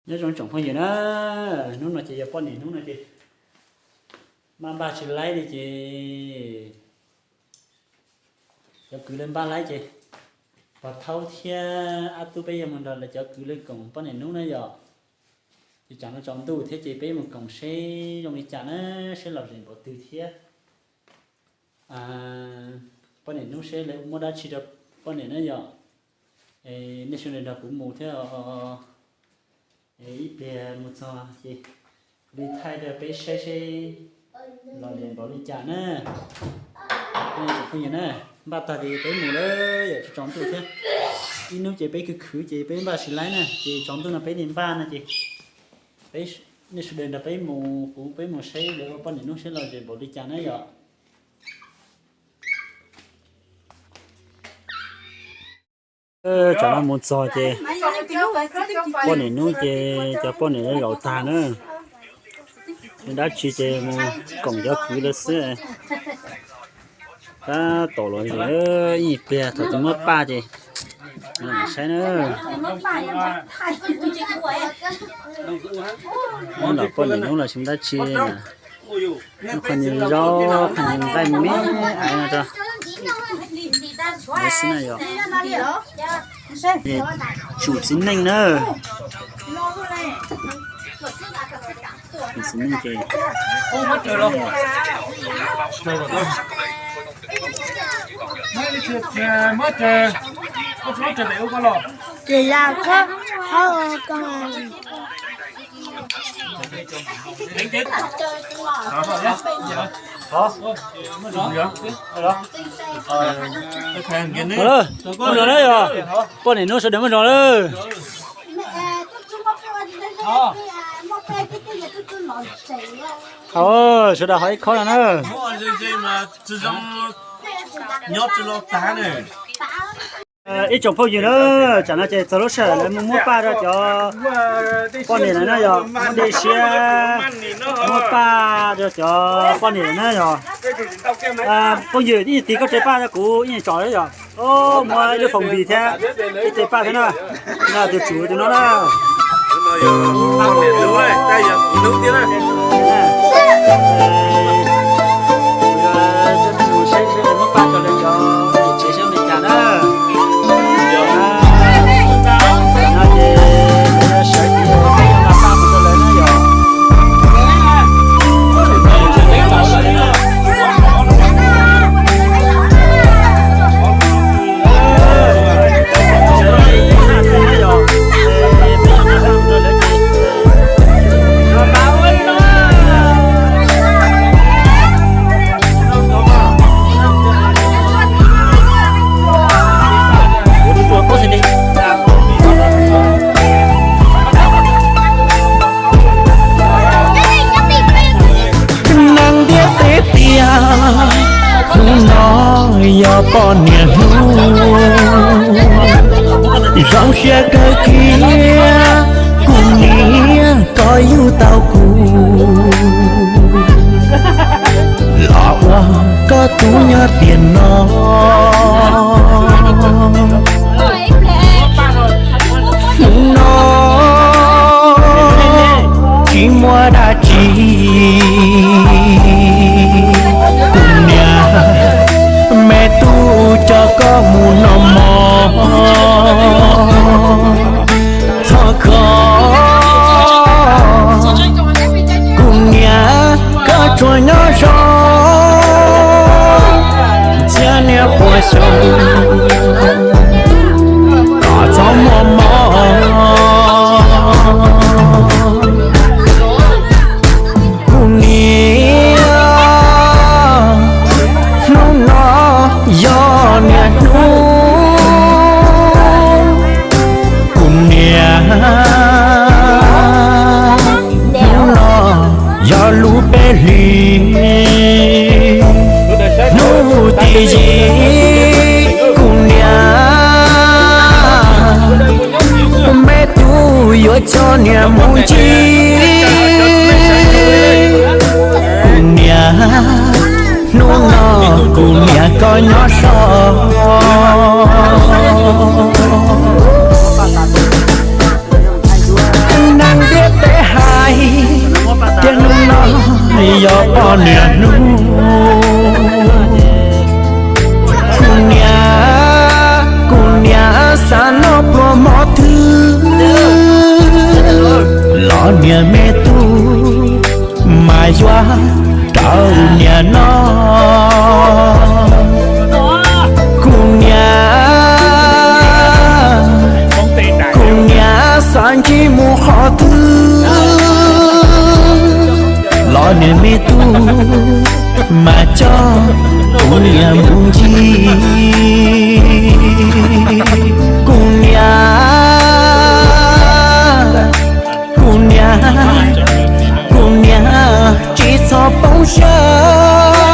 Nyob zoo tsoom phooj ywg na, hnub no ces yog poj niam hnub no ces maj npaj tsis laib li ces cov kwv lawv npaj laib ces pog thaub thiab ab tub peb yuav mus nrog lawv cov kwv lawv koom poj niam hnub na yom. Ces tsam no tsaus ntuj thiab ces peb mus koom seb zoo li cas na, seb lom zem npaum twg thiab. Poj niam hnub seb lawv muab dab tsi rau poj niam na yom. Nej sawv daws nrog kuv mus thiab os. Ib pliag mus txog ces kuv li thaij rau peb saib seb lom zem npaum li cas na. Phooj ywg na, npaj tag ces peb mus lawm yom, tsaus ntuj thiab. Ib hnub ces peb khwv khwv ces peb npaj tsis laib na, ces tsaus ntuj no peb li npaj no ces peb, nej sawv daws nrog peb mus, kuv peb mus saib lawv ua poj niam hnub seb lom zem npaum li cas na yom. Tsam no mus txog ces poj niam hnub ces cov poj niam zaum tag na. Dab tsi ces mus koom cov kwv lawv xwb. Tab tom los ib pliag thaum twg muab paj ces saib na. Muab los poj niam hnub los tsis muaj dab tsi. Qhov nyuag zaub, qhov nyuag nqaij me me aiv no rau lawv xwb na yom. Tsum txiv neej na. Txiv neej ces Muaj zog na yog, poj niam hnub sawv daws muaj zog lawm. Sawv daws ho ib khob no na. Ib tsoom phooj ywg na, tsam no ces txog lub sij hawm lawv mus muab paj rau cov poj niam lawm na yog, muab dej siab muab paj rau cov poj niam lawm na yog. Phooj ywg ib nyuag tis koj tso paj rau kuv ib nyuag tsom yom. Muab ib lub foom npis thiab ib tso paj thiab na. No tus tswv tus no na. Saib seb muab paj rau lawv cov niam tsev seb li cas na. Tam no ces lawv yuav sawv ces peb yuav nqa paj mus rau lawv na yom. Neeg ntiaj teb tiag, hnub no yog poj niam hnub, zoo siab kawg kiag, kuv niam koj yug tau kuv los ua koj tub nyob tiam no. Hnub no tsis muaj dab tsi, kuv niam me tub coj koj mus noj mov. Thov koj, kuv niam koj tsuas nyob zoo, txhiab niaj pua xyoo kom txhob muaj mob. Kuv niam, hnub no yog niaj hnub, kuv niam, hnub no yog lub peb hlis, hnub tim yim, kuv niam, me tub yuav coj niam mus ncig, kuv niam, hnub no kuv niam koj nyob so. Neeg Niaj hnub kuv niam, kuv niam xav noj pluas mov twg los niam me tub mas yuav rau niam noj. Kuv niam, kuv niam xav ncig mus qhov twg los niam me tub mas coj kuv niam mus ncig. Kuv niam, kuv niam, kuv niam tsis txhob poob siab.